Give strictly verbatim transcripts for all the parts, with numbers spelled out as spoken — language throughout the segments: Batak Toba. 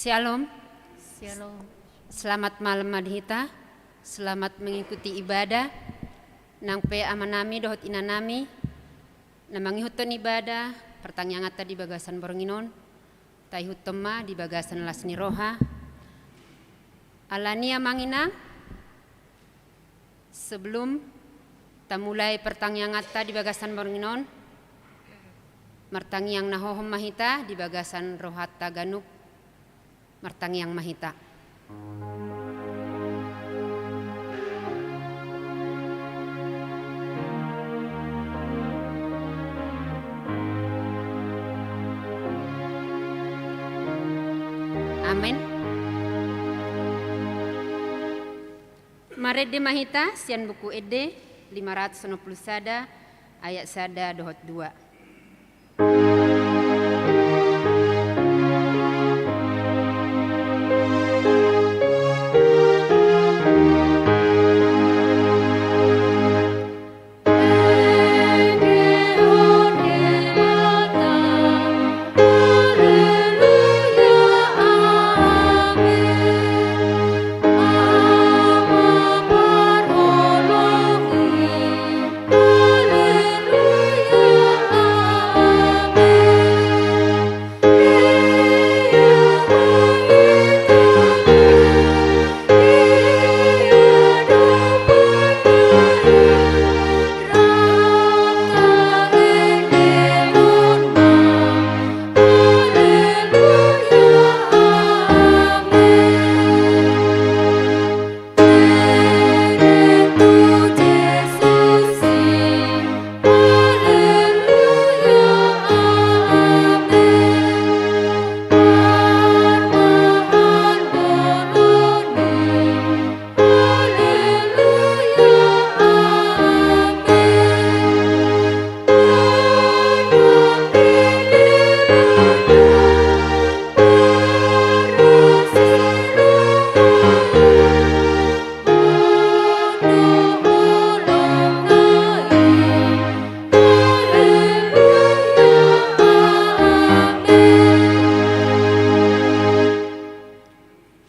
Shalom. Shalom. Selamat malam ma di hita. Selamat mengikuti ibadah. Nang pe amanami dohot inanami na mangihuthon ibadah partangianganta di bagasan borngin on, taihuthon ma di bagasan las ni roha. Alani i, amang inang, sebelum tamulai partangianganta di bagasan borngin on, martangiang na hohom ma hita di bagasan rohanta ganup. Martangiang ma hita. Amen. Marende ma hita sian Buku Ende lima ratus onom pulu sada, ayat sada dohot dua.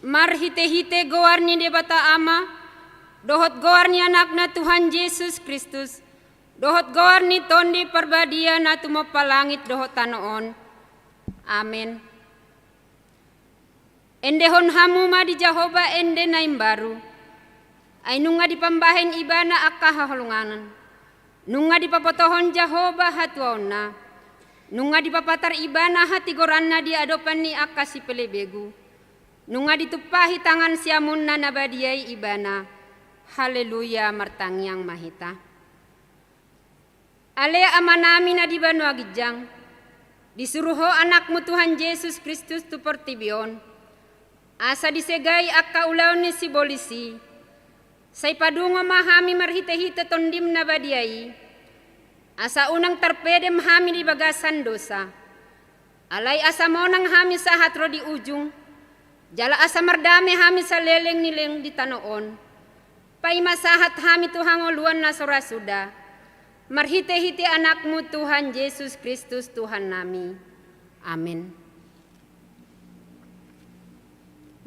Marhitehite goar ni Debata Ama, dohot goar ni Anakna Tuhan Jesus Kristus, dohot goar ni Tondi Parbadia na tumompa langit dohot tano on. Amen. Endehon hamu ma di Jahowa ende na imbaru. Ai nunga dipambahen Ibana angka haholongan. Nunga dipabotohon Jahowa hatuaonna. Nunga dipapatar Ibana hatigoranna di adopan ni angka sipelebegu. Nunga ditumpahi tangan siamunna na badia i Ibana. Haleluya, martangiang ma hita. Ale Amanami na di banua ginjang, disuru Ho Anakmu Tuhan Jesus Kristus tu portibi on, asa disegai angka ulaon ni sibolis i, sai padungo ma hami marhitehite Tondim na badia i, asa unang tarpedem hami di bagasan dosa. Alai asa monang hami sahat ro di ujung, jala asa mardame hami saleleng ni leleng di tano on. Paima sahat hami tu hangoluan na so ra suda, marhitehite Anakmu Tuhan Jesus Kristus Tuhannami. Amen.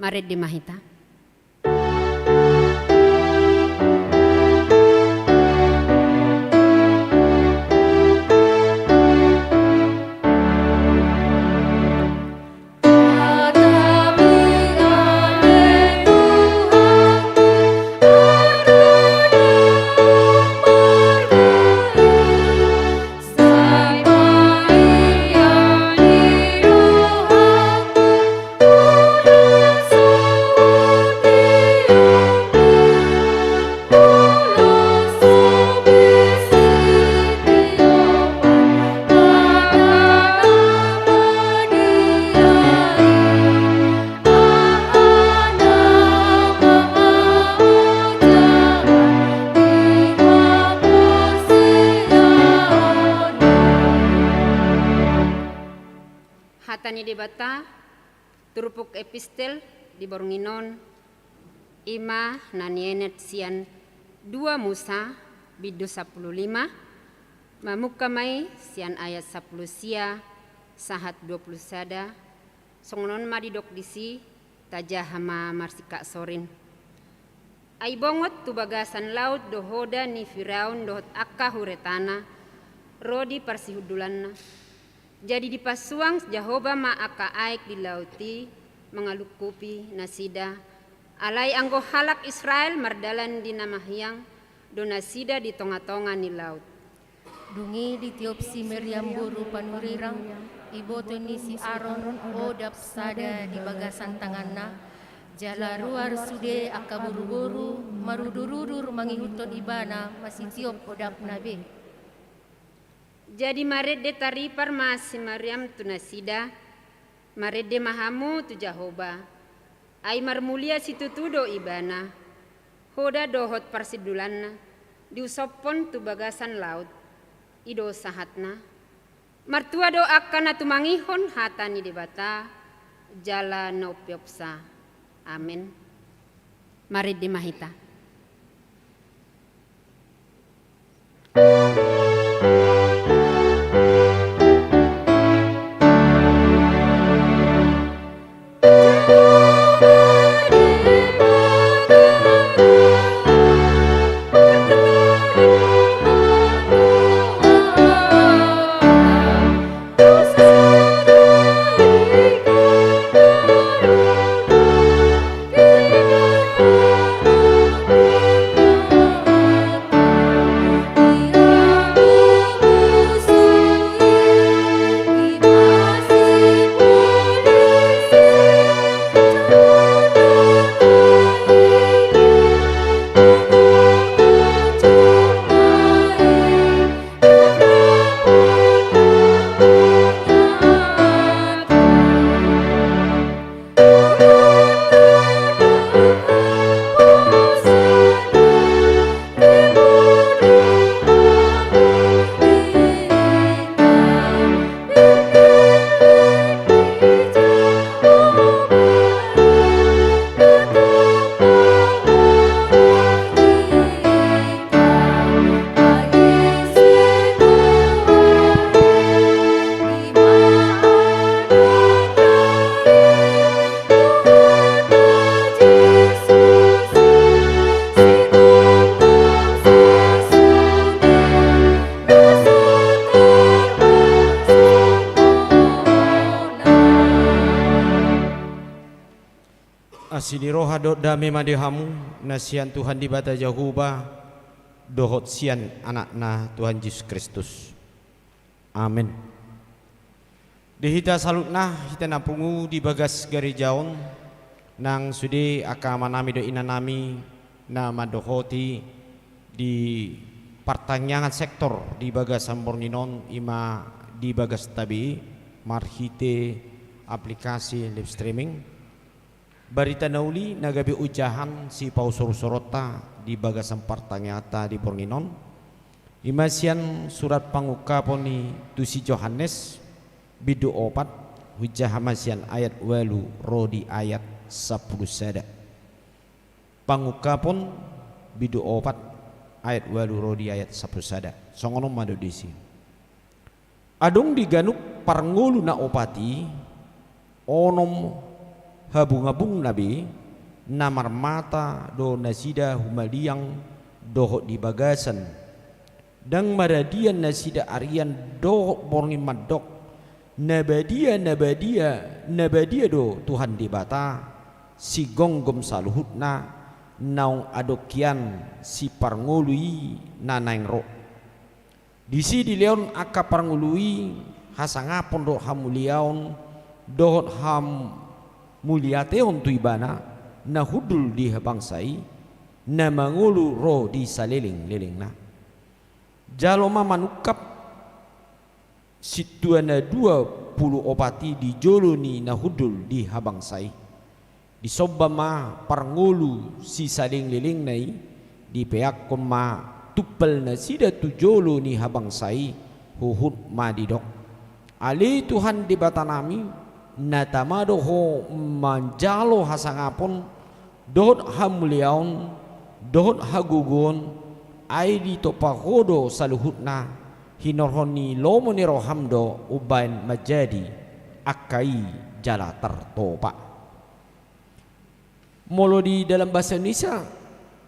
Marende ma hita. Hata ni Debata, turpuk epistel di borngin on, ima na nienet sian dua Musa, bindu sampulu lima, mamungka ma i sian ayat sampulu sia sahat dua pulu sada, Songon on ma didok disi, tajaha ma marsingkat sorin. Ai bongot tu bagasan laut do hoda ni Firaun dohot angka huretana, ro di parsihundulanna. Jadi dipasuang Jahowa ma angka aek di laut i mangalungkupi nasida, alai anggo halak Israel mardalan di na mahiang do nasida di tonga-tonga ni laut. Dung i ditiop si Miriam boru panurirang, iboto ni si Aron, odap sada di bagasan tanganna, jala ruar sude angka boruboru marudurudur mangihuthon ibana masitiop odapna be. Jadi marende taripar ma si Miriam tu nasida, marende ma hamu tu Jahowa, ai marmulia situtu do ibana, hoda dohot parsihundulanna, diusophon tu bagasan laut. I do sahatna. Martua do angka na tumangihon hata ni Debata, jala na umpeopsa. Amen. Marende ma hita. Asi ni roha dohot dame ma di hamu, na sian Tuhan Debata Jahowa, dohot sian Anakna Tuhan Jesus Kristus. Amen. Di hita saluhutna, hita na pungu di bagas gareja on, nang sude angka amanami dohot inanami na mandohoti di partangiangan sektor di bagasan borngin on, i ma di bagasta be marhite aplikasi live streaming. Barita na uli na gabe ojahan sipausor-usoronta di bagasan partangianganta di borngin on, i ma sian surat Pangungkapon i tu si Johannes, bindu opat, hujaha ma sian ayat ualu ro di ayat sampulu sada. Pangungkapon, bindu opat, ayat ualu ro di ayat sampulu sada. Songon on ma didok disi. Adong di ganup parngolu na opat i, onom habungabungna be, na marmata do nasida humaliang dohot di bagasan. Ndang maradian nasida arian dohot borngin mandok, na badia, na badia, na badia do Tuhan Debata, sigomgom saluhutna, naung adong hian siparngolu i na naeng ro. Disi dilehon angka parngolu i hasangapon dohot hamuliaon dohot hamuliateon tu ibana, na hundul di habangsa i, na mangolu ro di salelenglelengna. Jalo ma manungkap sintua na dua pulu opat i di jolo ni na hundul di habangsa i. Disomba ma parngolu sisalelenglelengna i, dipeakkon ma tumpal nasida tu jolo ni habangsa i, huhut ma didok: Ale Tuhan Debatanami, na tama do Ho manjalo hasangapon, dohot hamuliaon, dohot hagogoon, ai ditompa Ho do saluhutna, hinorhon ni lomo ni roham do umbahen manjadi angka i jala tartopak. Molo di dalam bahasa Indonesia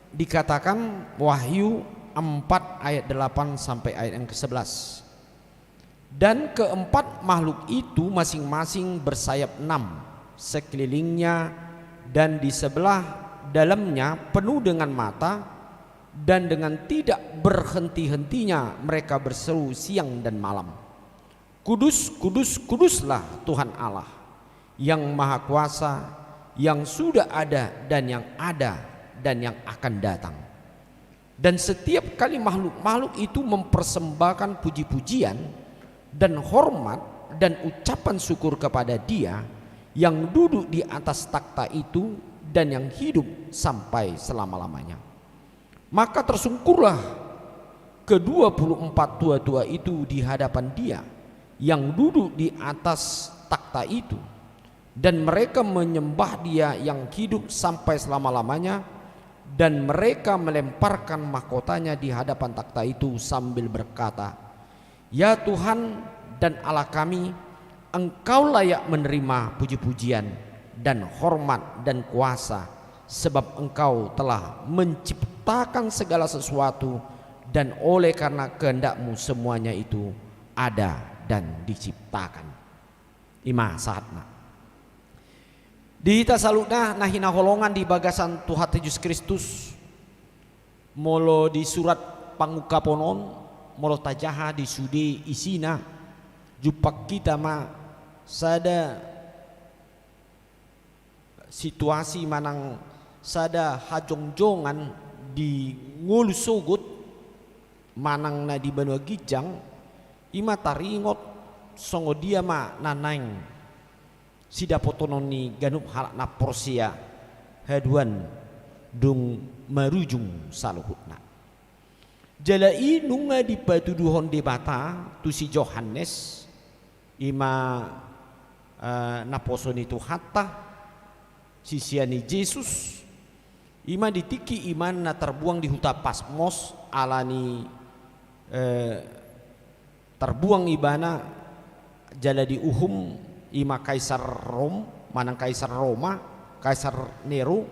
dikatakan Wahyu empat ayat delapan sampai ayat yang kesebelas. Dan keempat makhluk itu masing-masing bersayap enam sekelilingnya, dan di sebelah dalamnya penuh dengan mata, dan dengan tidak berhenti-hentinya mereka berseru siang dan malam, "Kudus, kudus, kuduslah Tuhan Allah yang Maha Kuasa, yang sudah ada dan yang ada dan yang akan datang." Dan setiap kali makhluk-makhluk itu mempersembahkan puji-pujian dan hormat dan ucapan syukur kepada Dia yang duduk di atas takhta itu dan yang hidup sampai selama-lamanya. Maka tersungkurlah kedua puluh empat tua-tua itu di hadapan Dia yang duduk di atas takhta itu, dan mereka menyembah Dia yang hidup sampai selama-lamanya, dan mereka melemparkan mahkotanya di hadapan takhta itu sambil berkata, "Ya Tuhan dan Allah kami, Engkau layak menerima puji-pujian dan hormat dan kuasa, sebab Engkau telah menciptakan segala sesuatu, dan oleh karena kehendak-Mu semuanya itu ada dan diciptakan." I ma sahatna. Di hita saluhutna na hinaholongan di bagasan Tuhanta Jesus Kristus, molo di surat Pangungkapon on, molo tajaha di sude isina, jumpang hita ma sada situasi manang sada hajongjongan di ngolu sogot manang na di banua ginjang, i ma taringot songon dia ma na naeng sidapotonon ni ganup halak na porsea haduan dung marujung saluhutna. Jala i nunga dipatuduhon Debata tu si Johannes, i ma, eh, naposo ni Tuhanta, sisean ni Jesus, i ma di tingki ibana na tarbuang di huta Patmos, ala ni, eh, tarbuang ibana jala diuhum i ma Kaisar Rom, manang Kaisar Roma, Kaisar Nero,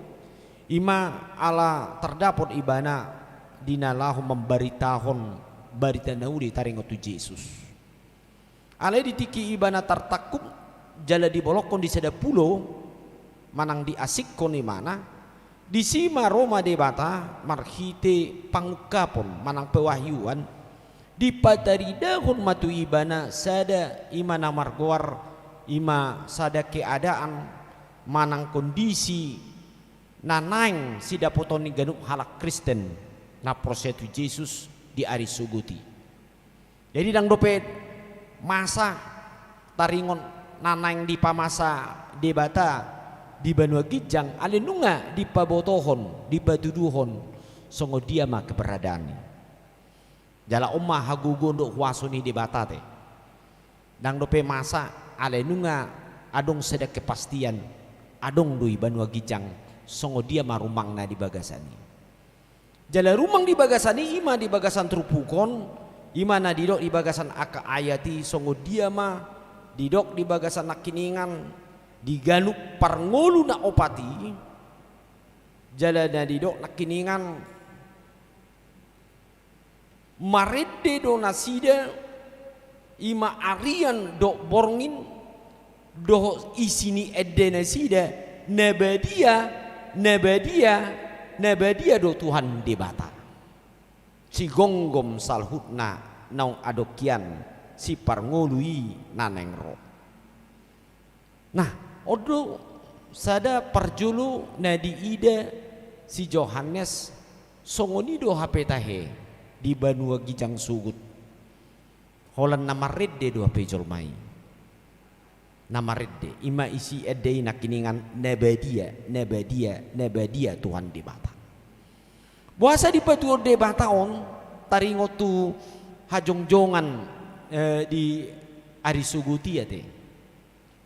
i ma ala tardapot ibana di na laho mambaritahon barita na uli taringot tu Jesus. Alai di tingki ibana tartangkup jala dibolongkon di sada pulo, manang diasingkon ibana, disi ma ro ma Debata marhite pangungkapon manang pewahyuan, dipataridahon ma tu ibana sada i ma na margoar, i ma sada keadaan manang kondisi na naeng sidapoton ni ganup halak Kristen na porsea tu Jesus di ari sogot i. Jadi ndang dope masa taringot na naeng dipamasa Debata di banua ginjang, alai nunga dipabotohon, dipatuduhon songon dia ma keberadaanni. Jala on ma hagogoon dohot huaso ni Debata te. Ndang dope masa, alai nunga adong sada kepastian, adong do i banua ginjang, songon dia ma rumangna di bagasan i. Jala rumang di bagasan i, i ma di bagasan turpuk on, i ma na didok di bagasan angka ayat i, songon dia ma didok di bagasan nangkiningan, di ganup parngolu na opat i, jala na didok nangkiningan, marende do nasida, i ma arian dohot borngin, dohot isi ni ende nasida, na badia, na badia, na badia do Tuhan Debata. Sigomgom saluhutna naung adong hian siparngolu i na naeng ro. Nah, on do sada parjolo na diida si Johannes, songon i do hape tahe di banua ginjang sogot. Holan na marende do hape jolma i. Na marende, i ma isi ende i nangkiningan na badia, na badia, na badia Tuhan Debata. Boasa dipatuduhon Debata on taringot tu hajongjongan, eh, di ari sogot i ate.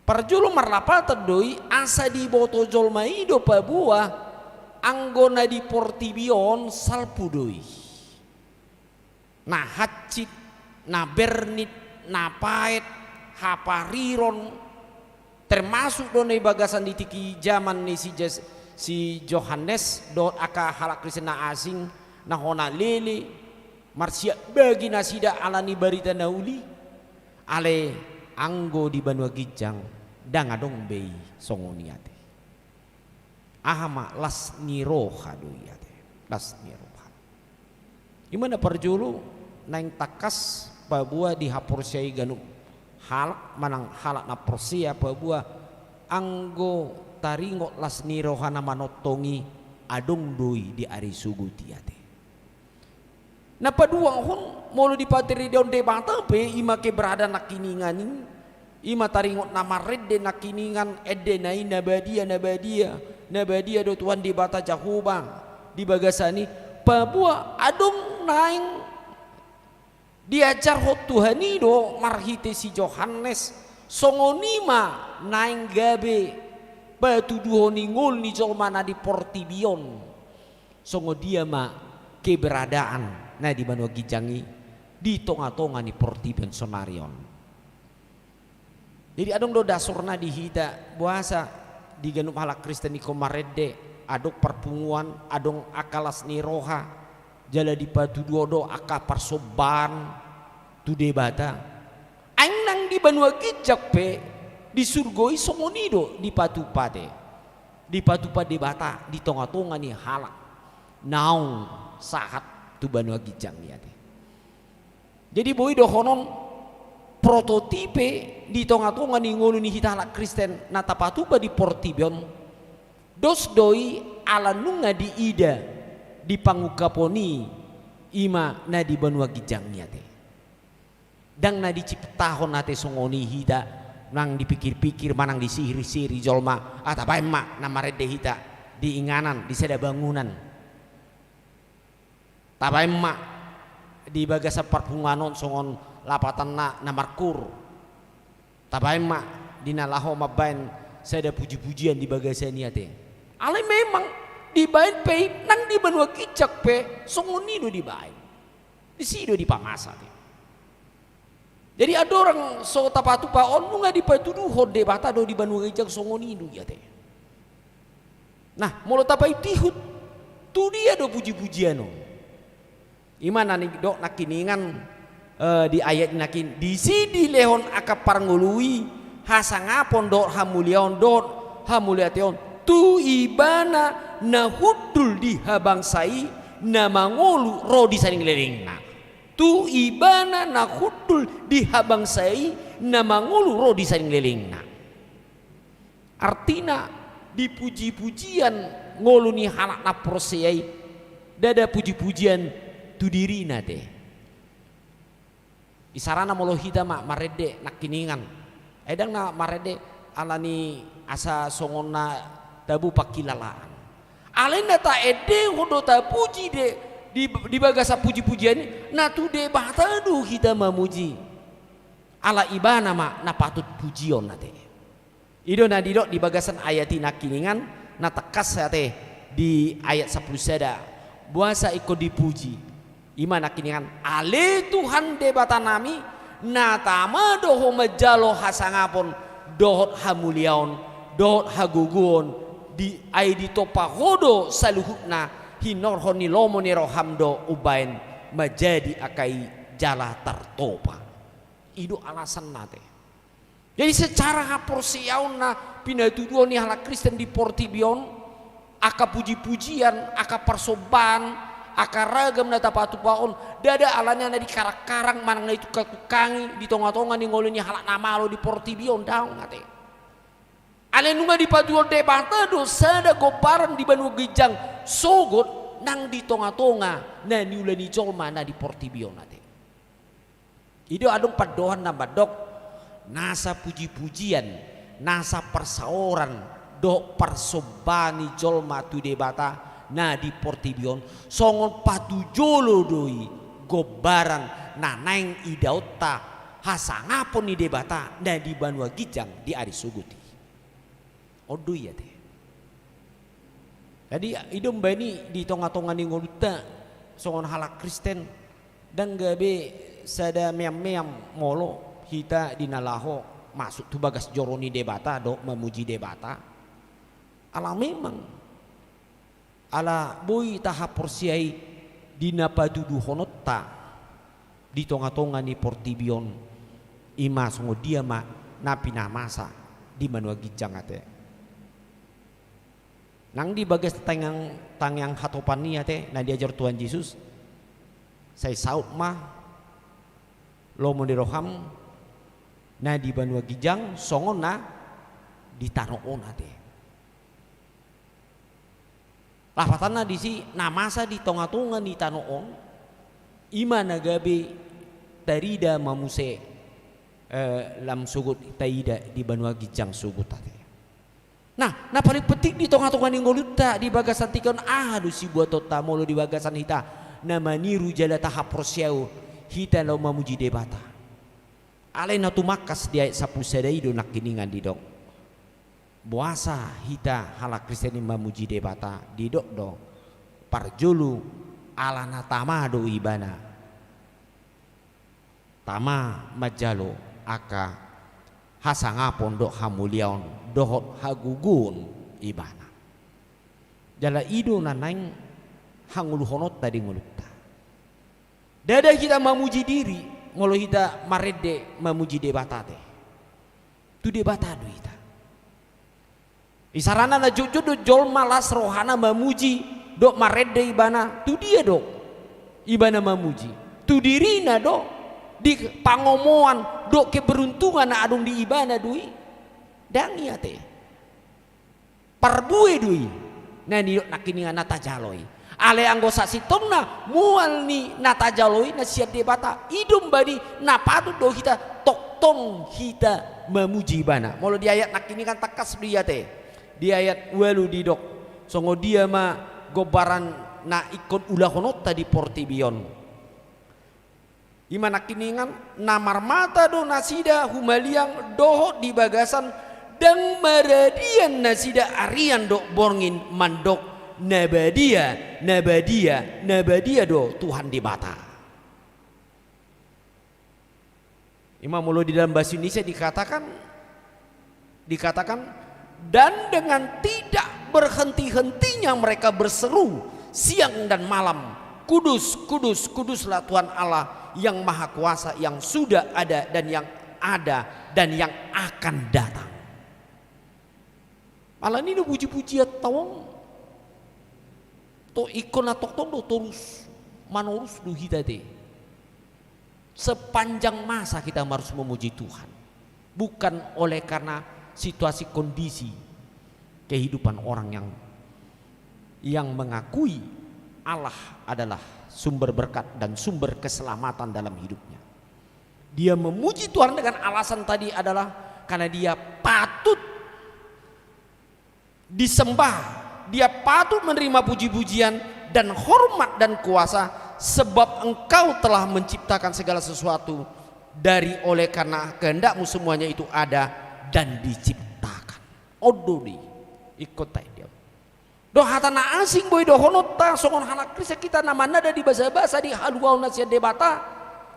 Parjolo marlapatan do i asa diboto jolma i do paboa anggo na di portibi on salpu do i. Na hansit, na bernit, na paet, hapariron, Termasuk do na di bagasan di tingki jaman ni si Jes-, si Johannes dohot angka halak Kristen na asing, na hona lele, marsiat bagi nasida ala ni barita na uli, alai anggo di banua ginjang, ndang adong be i songon i ate. Aha ma las ni roha do i ate. Las ni roha. I ma na parjolo naeng tangkas paboa dihaporseai ganup halak manang halak na porsea paboa anggo taringot las ni roha na manongtong i adong do i di ari sogot i ate. Na paduahon molo dipateridahon Debata pe i ma keberadaan nangkiningan i, i ma taringot na marende nangkiningan endena i na badia, na badia, na badia do Tuhan Debata Jahowa di bagasan i, paboa adong naeng diajarhon Tuhan i do marhite si Johannes, songon i ma naeng gabe patuduhon ni ngolu ni jolma na di portibi on. Songon dia ma keberadaan na di banua ginjang i di tonga-tonga ni portibi on saonari on. Jadi adong do dasorna di hita, boasa di ganup halak Kristen ingkon marende, adong parpunguan, adong angka las ni roha, jala dipatuduhon do angka parsombaan tu Debata. Aeng nang di banua ginjang pe, di surgo i songon i do dipatupa ate. Dipatupa Debata di tonga-tonga ni halak naung sahat tu banua ginjang i ate. Jadi boi dohonon prototipe di tonga-tonga ni ngolu ni hita halak Kristen na tapatupa di portibi on, dos do i ala nunga diida di pangungkapon i, i ma na di banua ginjang i ate. Ndang na diciptahon ate songon i hita, nang dipikir-pikir manang disihir-sihir di jolma, ah, tabaen ma na marende hita di inganan, di sada bangunan. Tabaen ma di bagasan parpunguan on songon lapatanna na markur. Tabaen ma di na laho mambaen sada puji-pujian di bagasan i ate. Alai memang dibaen pe i nang di banua ginjang pe songon i do dibaen. Disi do dipamasa ate. Jadi andorang so tapatupa on nunga dipatuduhon Debata do di banua ginjang songon i do i ate. Nah, molo tapaihut-ihut, tu dia do puji-pujian on? I ma na nidok nangkiningan, eh, di ayat nangkin, disi dilehon angka parngolu i, hasangapon dohot hamuliaon dohot hamuliateon, tu Ibana na hundul di habangsa i, na mangolu ro di salelenglelengna. Tu Ibana na hundul di habangsa i, na mangolu ro di salelenglelengna. Artina, di puji-pujian ngolu ni halak na porsea i, ndada puji-pujian tu dirina ate. Isarana molo hita ma marende nangkiningan, ai ndang na marende ala ni asa songon na tabo pangkilalaan. Alai na taendehon do tapuji de, di, di bagasan puji-pujian i, na tu Debata do hita mamuji. Ala Ibana ma na patut pujion ate. I do na didok di bagasan ayat i nangkiningan, na tangkas ate di ayat sampulu sada. Boasa ingkon dipuji? I ma nangkiningan, ale Tuhan Debatanami, na tama do ho manjalo hasangapon, dohot hamuliaon, dohot hagogoon, di, ai ditompa ho do saluhutna, hinorhon ni lomo ni roham do umbaen manjadi angka i jala tartompa. I do alasanna ate. Jadi secara haporseaon na pinatuduhon ni halak Kristen di portibi on, angka puji-pujian, angka parsombaan, angka ragam na tapatupa on, ndada alana na dikarang-karang manang na ditungkang-tungkangi di tonga-tonga ni ngolu ni halak na malo di portibi on, daong ate. Alai nunga dipatuduhon Debata do sada gombaran di banua ginjang sogot nang di tonga-tonga na niula ni jolma na di portibi on ate. I do adong pandohan na mandok, nasa puji-pujian, nasa parsaoran dohot parsombaan ni jolma tu Debata na di portibi on, songon patujolo do i gombaran na naeng idaonta hasangapon ni Debata na di banua ginjang di ari sogot i. On do i ate. Jadi i do umbaen i di tonga-tonga ni ngolunta songon halak Kristen, ndang gabe sada meam-meam molo hita di na laho masuk tu bagas joro ni Debata dohot mamuji Debata. Ala memang, ala boi tahaporseai di na patuduhononta di tonga-tonga ni portibi on, i ma songon dia ma na pinamasa di banua ginjang ate. Nang di bagas tangiang, tangiang hatopan i ate, na diajar Tuhan Jesus, sai saut ma lomo ni roham na di banua ginjang songon na di tano on ate. Lapatanna disi, na masa di tonga-tonga ni tano on, i ma na gabe tarida ma muse, eh, lam sogot taida di banua ginjang sogot ate. Nah, na paling penting di tonga-tonga ni ngolunta di bagasan tingki on, aha do sibuatonta molo di bagasan hita na maniru jala tahaporseai hita laho mamuji Debata. Alai na tumangkas di ayat sampulu sada i do nangkiningan didok, boasa hita halak Kristen i mamuji Debata, didok do, parjolo ala na tama do ibana. Tama manjalo angka hasangapon dohot hamuliaon dohot hagogoon ibana. Jala i do na naeng hangoluhononta di ngolunta. Ndada hita mamuji diri molo hita marende mamuji Debata ate. Tu Debata do hita. Isarana na jotjot do jolma las rohana mamuji dohot marende ibana, tu dia do ibana mamuji? Tu dirina do, di pangomoan dohot keberuntungan na adong di ibana do i? Ndang i ate. Parbue do i na nidok nangkiningan na tajalo i. Alai anggo sasintongna mual ni na tajalo i na sian Debata, i do umbahen i na patut do hita tongtong hita mamuji ibana. Molo di ayat nangkiningan tangkas do i ate. Di ayat ualu didok, songon dia ma gombaran na ingkon ulahononta di portibi on. I ma nangkiningan, na marmata do nasida humaliang dohot di bagasan, ndang maradian nasida arian dohot borngin mandok, na badia, na badia, na badia do Tuhan Debata. I ma molo di dalam bahasa Indonesia dikatakan, dikatakan, dan dengan tidak berhenti-hentinya mereka berseru siang dan malam, "Kudus, kudus, kuduslah Tuhan Allah yang Maha Kuasa, yang sudah ada dan yang ada dan yang akan datang." Alani do puji-pujian tong, to ingkon na tongtong do torus manorus do hita ate. Sepanjang masa kita harus memuji Tuhan. Bukan oleh karena situasi kondisi kehidupan orang yang, yang mengakui Allah adalah sumber berkat dan sumber keselamatan dalam hidupnya. Dia memuji Tuhan dengan alasan tadi adalah karena dia patut disembah, dia patut menerima puji-pujian dan hormat dan kuasa, sebab Engkau telah menciptakan segala sesuatu, dari oleh karena kehendak-Mu semuanya itu ada dan diciptakan. On do i, ingkon taida. Do hata na asing boi dohononta songon halak Kristen hita na manada di basa-basa di haluaon na sian Debata,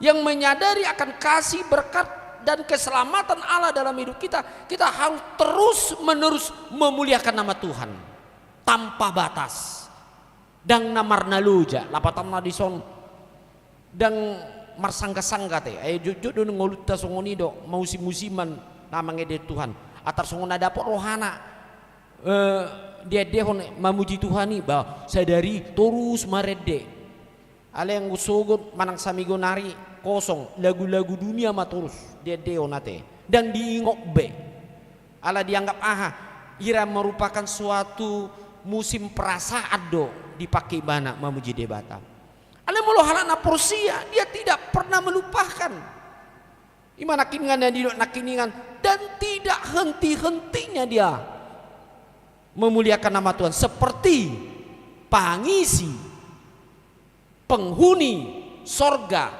yang menyadari akan kasih, berkat, dan keselamatan Allah dalam hidup kita, kita harus terus-menerus memuliakan nama Tuhan tanpa batas. Ndang na marnaloja, lapatanna dison, ndang marsangga-sangga ate. Ai jotjot do ngolunta songon i do, mausim-musiman na mangendehon Tuhan. Atar songon na dapot rohana, eh, diendehon mamuji Tuhan i, bah, sadari torus marende. Alai anggo sogot manang saminggu nari kosong, lagu-lagu dunia ma torus diendehon ate. Ndang diingot be. Ala dianggap aha? Ira merupakan suatu musim perasaan do dipake ibana mamuji Debata. Alai molo halak na porsea, dia tidak pernah melupakan. I ma nangkiningan na nidok nangkiningan, dan tidak henti-hentinya dia memuliakan nama Tuhan seperti pangisi, penghuni sorga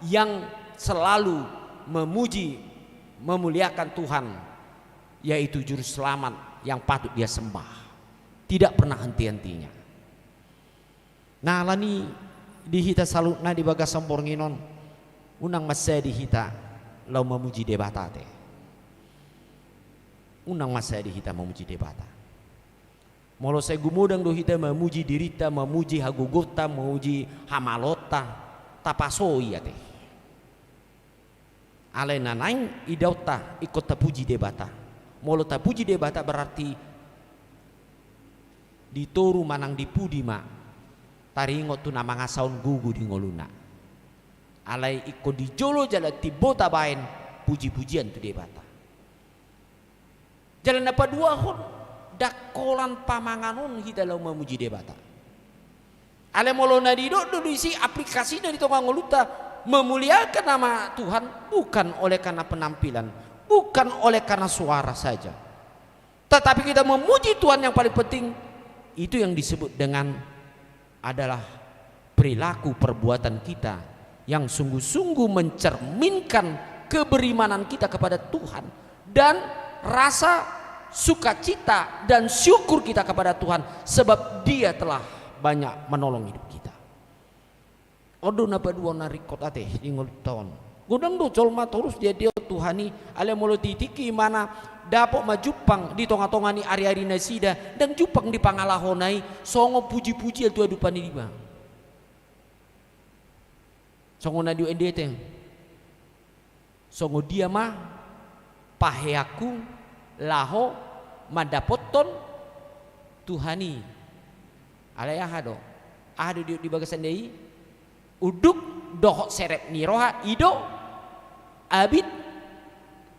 yang selalu memuji, memuliakan Tuhan, yaitu Juru Selamat yang patut dia sembah. Tidak pernah henti-hentinya. Nah, alani di hita saluhutna di bagasan borngin on, unang mansai di hita laho mamuji Debata ate. Unang mansai di hita mamuji Debata. Molo sai gumodang do hita mamuji dirinta, mamuji hagogoonta, mamuji hamaloonta, tapasoi ate. Alai na naeng idaonta ingkon tapuji Debata. Molo tapuji Debata berarti di toru manang di pudi ma taringot tu na mangasahon gogo di ngoluna. Alai ingkon di jolo jala timbo tabaen puji-pujian tu Debata. Jala na paduahon, ndang holan pamanganon hita laho mamuji Debata. Alai molo na didok do disi aplikasina di tonga ngolunta, memuliakan nama Tuhan bukan oleh karena penampilan, bukan oleh karena suara saja. Tetapi kita memuji Tuhan yang paling penting, itu yang disebut dengan adalah perilaku perbuatan kita yang sungguh-sungguh mencerminkan keberimanan kita kepada Tuhan dan rasa sukacita dan syukur kita kepada Tuhan sebab Dia telah banyak menolong hidup kita. On do na paduahon na ringkot ate di ngolunta on. Godang do jolma torus diadia Tuhan i, alai molo di tingki imana dapot ma jumpang di tonga-tonga ni ari-ari nasida, ndang jumpang di pangalahona i, songon puji-pujian tu adopan i diba. Songon na di N D T. Songon dia ma paheanku laho mandapothon Tuhan i. Alai aha do? Aha do di, di bagasan dia i? Unduk dohot serep ni roha i do abit,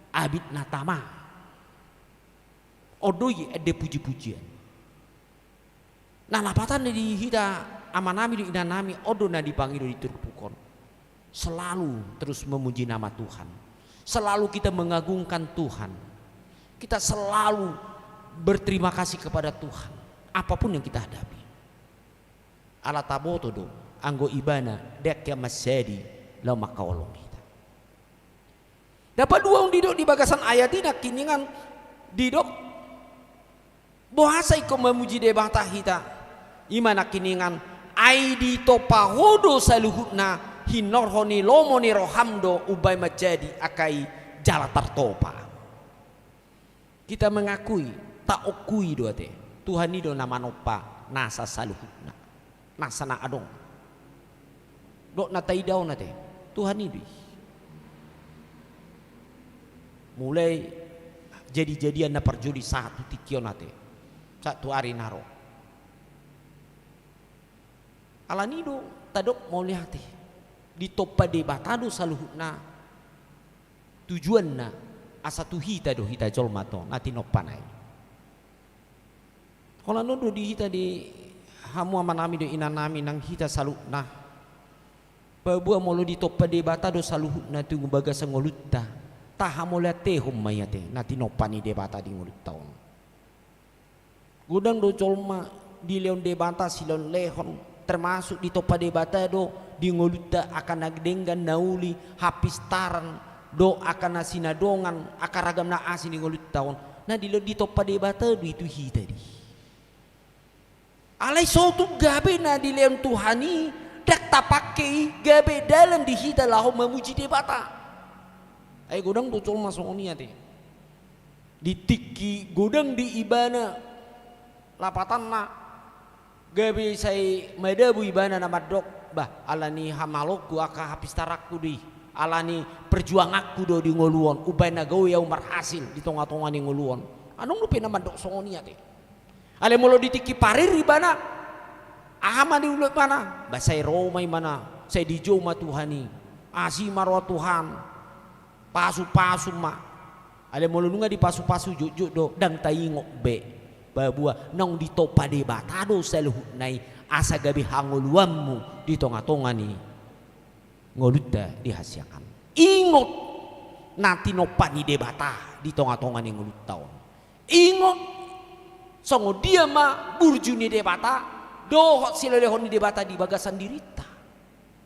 abit na tama. On do i ende puji-pujian. Na lapatanna di hita amanami dohot inanami, on do na dipangido di turpuk on. Selalu terus memuji nama Tuhan. Selalu kita mengagungkan Tuhan. Kita selalu berterima kasih kepada Tuhan. Apapun yang kita hadapi. Ala taboto do, anggo Ibana, ndang hea mansadi laho mangkaholongi hita. Na paduahon didok di bagasan ayat i nangkiningan didok, boasa ingkon mamuji Debata hita? I ma nangkiningan, ai ditompa Ho do saluhutna, hinorhon ni lomo ni roham do umbahen manjadi angka i jala tartompa. Kita mengakui, taokui do ate, Tuhan i do na manompa nasa saluhutna. Nasa na adong. Dohot na taida on ate, Tuhan i do i. Mulai jadi-jadian na parjolo sahat tu tingki on ate, sahat tu ari na ro. Alani do tadok mauliate. Ditompa Debata do saluhutna. Tujuanna asa tu hita do hita jolma on na tinompana i. Holan on do di hita di hamu amanami dohot inanami nang hita saluhutna. Paboa molo ditompa Debata do saluhutna tu bagasan ngolunta, tahamauliatehon ma i ate na tinompa ni Debata di ngolunta on. Godang do jolma dilehon Debata silehon-lehon, termasuk ditompa Debata do di ngolunta angka na denggan na uli, hapistaran, dohot angka na sinadongan, angka ragam na asing di ngolunta on. Na dilehon ditompa Debata do i tu hita di. Alai so tung gabe na dilehon Tuhan i, ndang tapangke i gabe dalan di hita laho mamuji Debata. Ai godang do jolma songon i ate. Di tingki godang di ibana lapatanna, gabe sai madabu ibana na mandok, bah, alani hamaloonku angka hapistaranku do i, alani perjuanganku do di ngolu on, umbahen na gabe au marhasil di tonga-tonga ni ngolu on. Adong dope na mandok songon i ate. Alai molo di tingki parir ibana, aha ma diulahon ibana? Bah sai ro ma ibana, sai dijou ma Tuhan i. Asi ma roha Tuhan. Pasu-pasu ma. Alai molo nunga dipasu-pasu jotjot do, ndang taingot be. Paboa naung ditompa Debata do saluhutna i asa gabe hangoluanmu di tonga-tonga ni ngolunta di hasiangan. Ingot na tinompa ni Debata di tonga-tonga ni ngolunta on. Ingot songon dia ma burju ni Debata dohot silehon-lehon ni Debata di bagasan dirinta.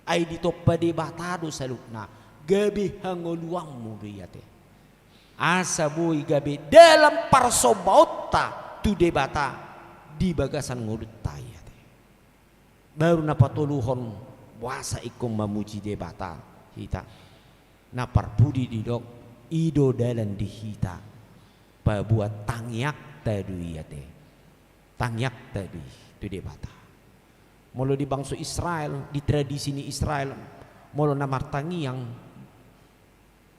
Ai ditompa Debata do saluhutna, gabe hangoluanmu do i ate. Asa boi gabe dalan parsombaonta tu Debata di bagasan ngolunta i ate. Baru na patoluhon, boasa ingkon mamuji Debata hita. Na parpudi didok, i do dalan di hita. paboa tangiangta do i ate. Tangiangta do i tu Debata. Molo di bangso Israel, di tradisi ni Israel, molo na martangiang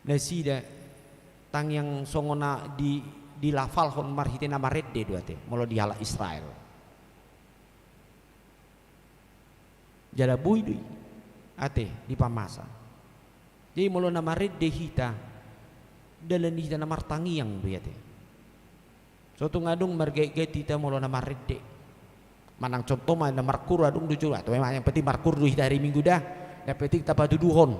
nasida, tangiang songon na di, dilafalhon marhite na marende do ate, molo di halak Israel. Jala boi do i ate dipamasa. Jadi molo na marende hita, dalan ni hita na martangiang do i ate. So tung adong margaitgait hita molo na marende. Manang contoh ma na markur adong do jolo, atau memang yang penting markur do hita hari Minggu da. Yang penting tapatuduhon.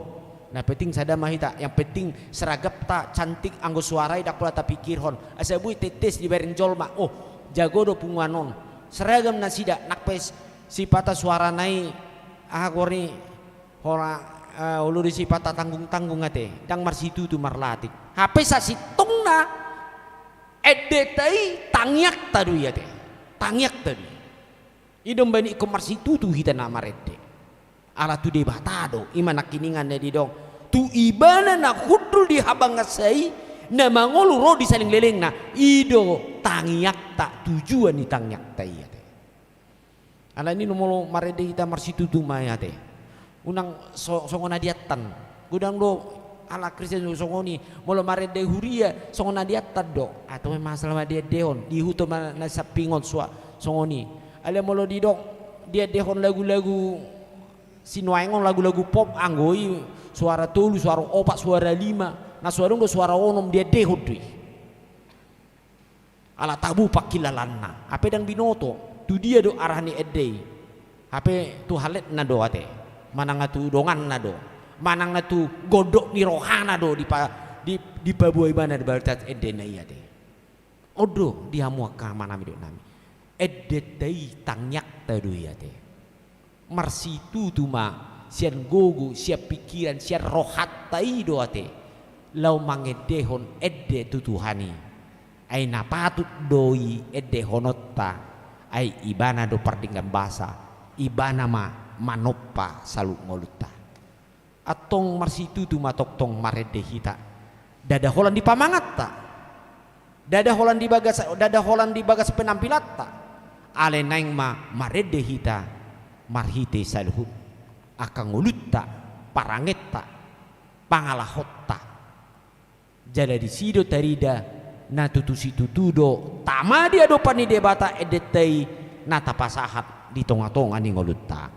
Yang penting sada ma hita, yang penting seragapta cantik anggo suara i ndang pola tapikirhon. Asa boi tetes dibereng jolma, oh, jago do punguan on. Seragam nasida, nang pe sipata suarana i, aha goarna i, holan, eh, olo do sipata tanggung-tanggung ate, ndang marsitutu marlatik. Hape sasintongna endeta i tangiangta do i ate. Tangiangta do i. I do umbahen ingkon marsitutu hita na marende. Ala tu Debata do, i ma nangkiningan na didok. Tu Ibana na hundul di habangasa i, na mangolu ro di saleleng lelengna, i do tangiangta, tujuan ni tangiangta i ate. Alani i do molo marende hita marsitutu ma i ate. Unang so-, songon na diattan. Godang do halak Kristen do songon i, molo marende huria songon na diattan do. Atau memang asal ma diendehon, diihuthon ma na sampingon sua-, songon i. Alai molo didok diendehon lagu-lagu sinuaeng on, lagu-lagu pop, anggo i suara tolu, suara opat, suara lima, na so adong do suara onom diendehon do i. Ala tabo pangkilalaanna, hape ndang binoto tu dia do arah ni ende i. Hape tu haletna do ate, manang na tu donganna do, manang na tu gondok ni rohana do dipa-, di-, dipaboa ibana di bagasan endena i ate. On do di hamu angka amanami, inanami. Endenta i tangiangta do i ate. Marsitutu ma sian gogo, sian pikiran, sian rohanta i do ate, laho mangendehon ende tu Tuhan i. Ai na patut do i endehononta, ai Ibana do pardenggan basa, Ibana ma manompa saluhut ngolunta. Antong marsitutu ma tongtong marende hita. Ndada holan di pamanganta. Ndada holan di bagas, ndada holan di bagas penampilanta. Alai naeng ma marende hita marhite saluhut angka ngolunta, parangenta, pangalahonta. Jala disi do tarida na tutu situtu do tama di adopan ni Debata endenta i na tapasahat di tongatonga ni ngolunta.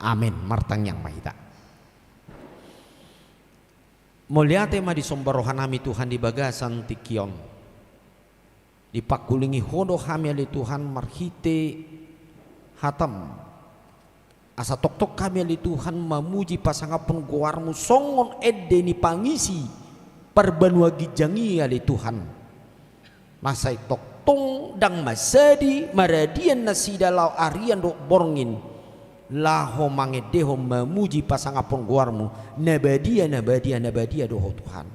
Amen. Martangiang ma hita. Mauliate ma disomba rohanami Tuhan di bagasan tingki on. Dipangkulingi Ho do hami ale Tuhan marhite hataM. Asa tongtong hami ale Tuhan mamuji pasangaphon goarMu songon ende ni pangisi parbanua ginjang i ale Tuhan. Na sai tongtong ndang mansadi maradian nasida laho arian dohot borngin, laho mangendehon mamuji pasangaphon goarMu, na badia, na badia, na badia do Ho Tuhan.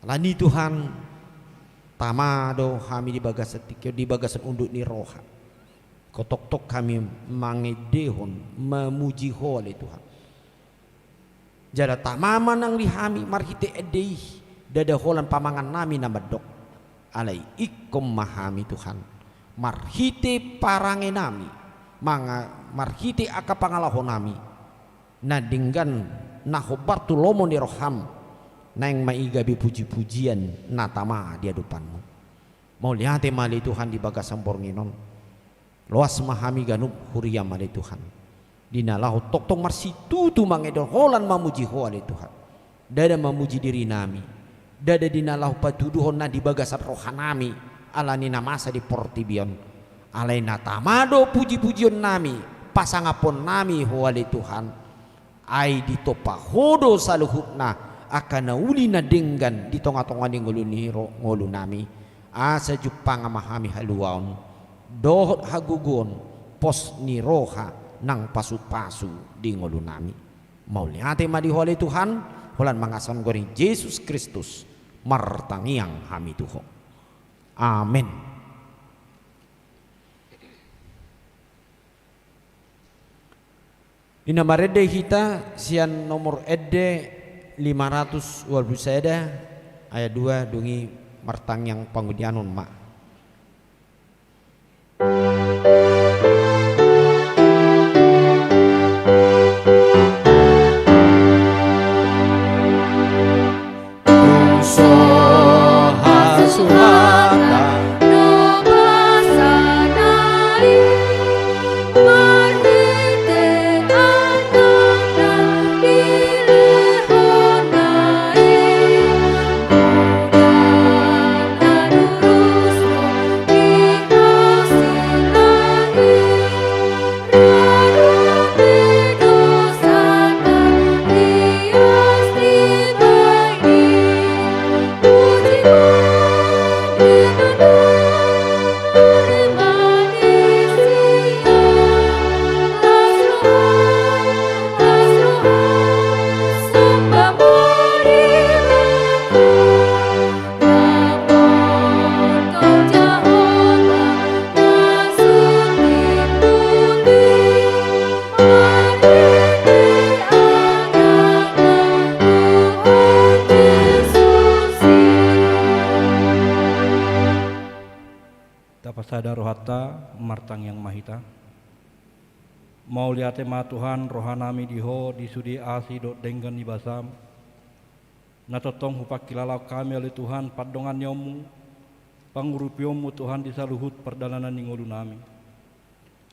Alani Tuhan, tama do hami di bagasan tingki on, di bagasan unduk ni roha. Ingkon tongtong hami mangendehon, mamuji Ho ale Tuhan. Jala tama ma nang di hami marhite ende i, ndada holan pamangannami na mandok. Alai ingkon ma hami Tuhan, marhite parangenami, manga-, marhite angka pangalahonami na denggan na hombar tu lomo ni rohaM, naeng ma i gabe pujipujian na tama di adopanMu. Mauliate ma ale Tuhan di bagasan borngin on. Loas ma hami ganup huriaM ale Tuhan, di na laho tongtong marsitutu mangendehon holan mamuji Ho ale Tuhan. Ndada mamuji dirinami, ndada di na laho patuduhon na di bagasan rohanami, alani na masa di portibi on. Alai na tama do pujipujionnami, pasangaphonnami Ho ale Tuhan. Ai ditompa Ho do saluhutna angka na uli na denggan di tongatonga ni ngolu ni ro-, ngolunami. Asa jumpanga ma hami haluaon dohot hagogoon, pos ni roha nang pasupasu di ngolunami. Mauliate ma di Ho ale Tuhan, holan mangasahon goar ni Jesus Kristus, martangiang hami tu Ho. Amen. Di na marende hita sian nomor ende lima ratus dua puluh sada, ayat dua, dung i martangiang pangudianon ma. Tapasada rohanta, martangiang ma hita. Mauliate ma Tuhan, rohanami di Ho, di sude asi dohot denggan ni basaM. Na tongtong hupangkilalahon hami ale Tuhan, pandonganionMu, pangurupionMu Tuhan di saluhut pardalanan ni ngolunami.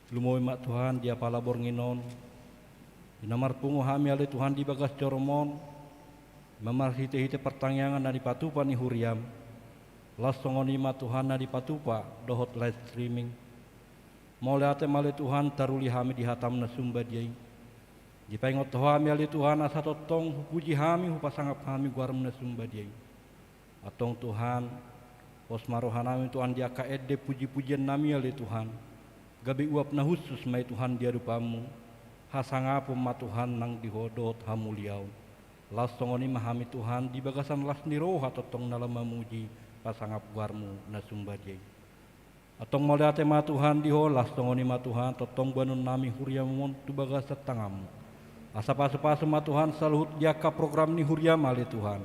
Lumobi ma Tuhan di apala borngin on, di na marpungu hami ale Tuhan di bagas joroM on, marhitehite partangiangan na dipatupa ni huriaM, laos songon i ma Tuhan na dipatupa dohot live streaming. Mauliate ma ale Tuhan, taruli hami di hataM na sumbadia i. Dipaingot Ho hami ale Tuhan, asa tongtong hupuji hami, hupasangap hami goarMu na sumbadia i. Antong Tuhan, pos ma rohanami Tuhan di angka ende pujipujiannami ale Tuhan. Gabe uap na hushus ma i Tuhan di adopanMu. Hasangapon ma Tuhan nang di Ho dohot hamuliaon. Laos songon i ma hami Tuhan di bagasan las ni roha tongtong na laho mamuji, pasangap goarMu na sumbadia i. Antong mauliate ma Tuhan di Ho, laos songon i ma Tuhan, tongtong boanonnami huriaM on tu bagasan tanganMu. Asa pasupasu ma Tuhan saluhut di angka program ni huriaM ale Tuhan.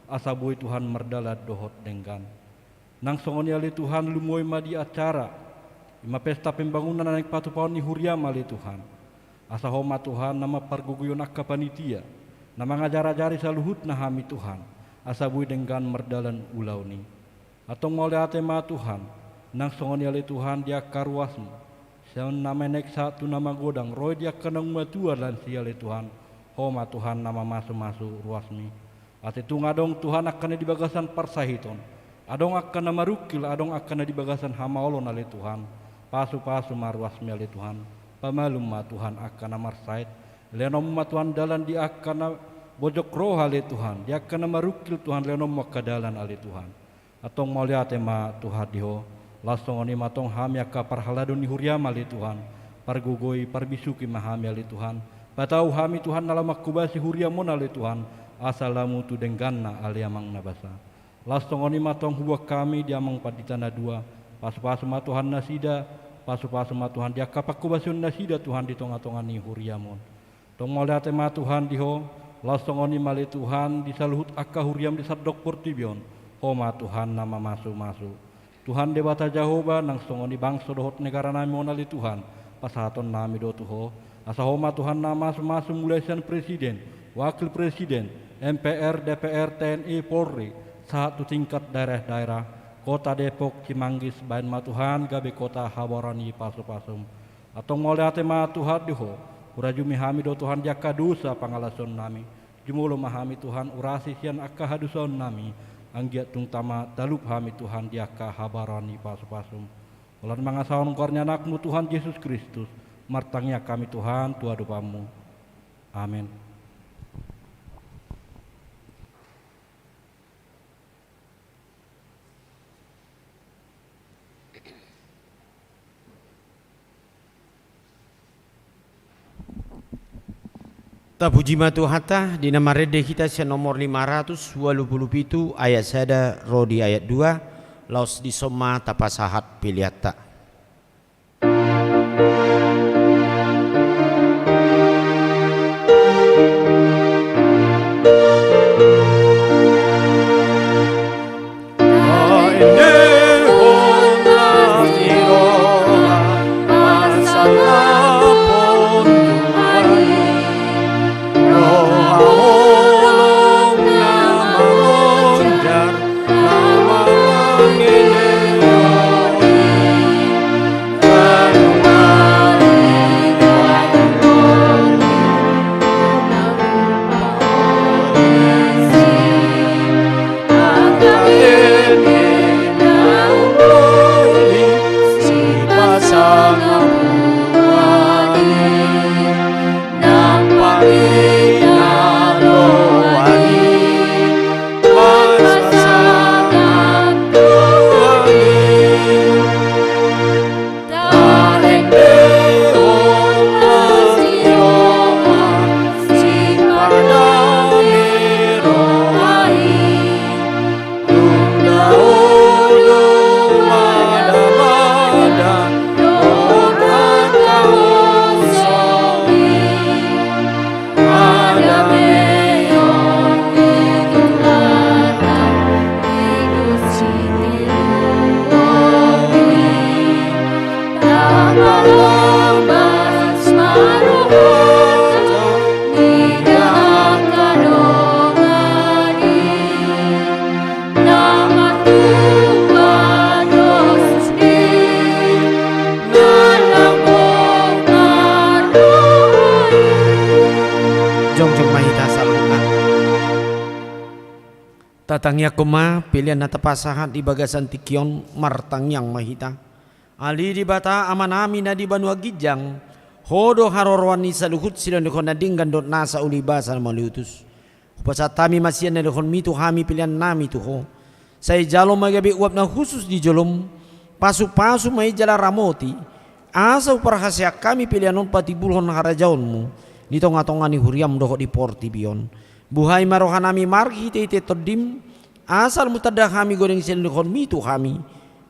Asa boi Tuhan mardalan dohot denggan. Nang songon i ale Tuhan, lumobi ma di acara, i ma pesta pembangunan na naeng patupaon ni huriaM ale Tuhan. Asa Ho ma Tuhan na mampargogoihon angka panitia, na mangajarajari saluhutna hami Tuhan, asa boi denggan mardalan ulaon i. Antong mauliate ma Tuhan, nang songon i ale Tuhan di angka ruasMu, sian na menek sahat tu na magodang, ro i di angka naung matua lansia ale Tuhan, Ho ma Tuhan na mamasumasu ruasMi. Ate tung adong Tuhan angka na di bagasan parsahiton, adong angka na marungkil, adong angka na di bagasan hamaolon ale Tuhan. Pasupasu ma ruasMi ale Tuhan. Pamalum ma Tuhan angka na marsahit. Lehonon ma Tuhan dalan di angka na bojok roha ale Tuhan. Di angka na marungkil Tuhan lehonon ma angka dalan ale Tuhan. Antong mauliate ma Tuhan di Ho. Laos songon i ma tong hami angka parhalado ni huriaM ale Tuhan. Pargogoi, parbisuki ma hami ale Tuhan. Patau hami Tuhan na laho manghobasi huriaM on ale Tuhan. Asa lamu tu dengganna ale Amang na basa. Laos songon i ma tong huboan hami di Amang Pandita na dua. Pasupasu ma Tuhan nasida. Pasupasu ma Tuhan di angka panghobasion nasida Tuhan di tongatonga ni huriaM on. Tong mauliate ma Tuhan di Ho, laos songon i ma ale Tuhan di saluhut angka huriaM di sandok portibi on, Ho ma Tuhan na mamasumasu. Tuhan Debata Jahowa, nang songon i bangso dohot negaranami on ale Tuhan, pasahatonnami do tu Ho, asa Ho ma Tuhan na mamasumasu mulai sian presiden, wakil presiden, M P R, D P R, T N I, Polri, sahat tu tingkat daerah-daerah, Kota Depok, Cimanggis, baen ma Tuhan gabe kota habaoran ni pasupasuM. Antong mauliate ma Tuhan di Ho, hurajumi hami do Tuhan di angka dosa pangalaosionnami. Jumolo ma hami Tuhan urasi sian angka hadosaonnami, anggiat tung tama talup hami Tuhan di angka habaoran ni pasupasuM. Holan mangasahon goar ni AnakMu Tuhan Jesus Kristus, martangiang hami Tuhan tu adopanMu. Amen. Tapuji ma Tuhanta, di na marende hita sian nomor lima ratus ualu pulu pitu ayat sada ro di ayat dua, laos dison ma tapasahat peleanta. Tatangiangkon ma pelean na tapasahat di bagasan tingki on. Martangiang ma hita. Ale Debata Amanami na di banua ginjang, Ho do haroroan ni saluhut silehonlehon na denggan dohot nasa uli basa na mauliutus. Hupasahat hami ma sian na nilehonmi tu hami peleannami tu Ho. Sai jalo ma gabe uap na hushus di jolom. Pasupasu ma i jala ramoti, asa huparhaseang hami pelean on patimbulhon harajaonmu di tongatonga ni huriam dohot di portibi on. Buhai ma rohanami marhitehite Tondim, asa lam tanda hami godang silehonlehonmi tu hami,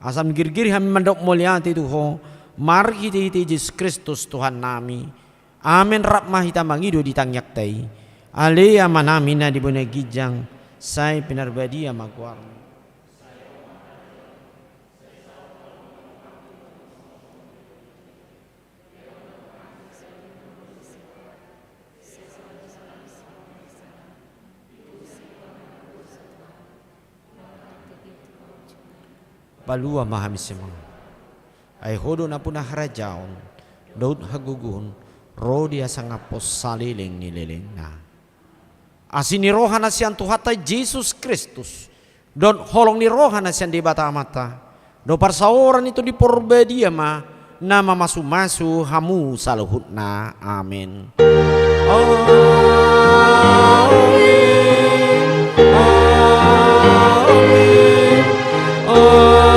asa girgir hami mandok mauliate tu Ho marhitehite Jesus Kristus Tuhannami. Amen. Rap ma hita mangido di tangiangta i. Ale Amanami na di banua ginjang, sai pinarbadia ma goarmu. Palua ma hami simang. Ai Ho do nampuna harajaon dohot hagogoon, ro di hasangapon saleleng ni lelengna. Asi ni roha na sian Tuhanta Jesus Kristus, dohot holong ni roha na sian Debata Amanta, dohot parsaoran ni Tondi Porbadia ma na mamasumasu hamu saluhutna. Amen. Amen. Amen. Amen.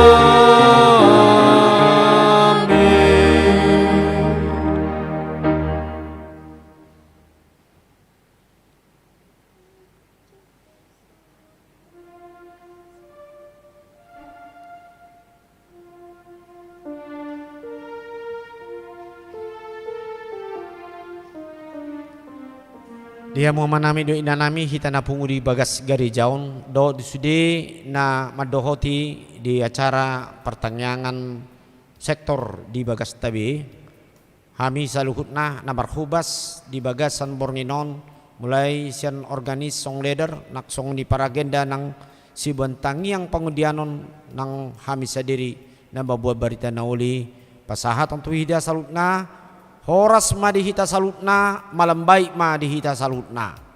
Di hamu amanami dohot inanami, hita na pungu di bagas gareja on, dohot di sude na mandohoti di acara partangiangan sektor di bagasta be. Hami saluhutna na marhobas di bagasan borngin on, mulai sian organis song leader, nang songon i paragenda nang siboan tangiang pangundianon, nang hami sadiri na mamboan barita na uli, pasahathon tu hita saluhutna. Horas ma di hita saluhutna, malambaik ma di hita saluhutna.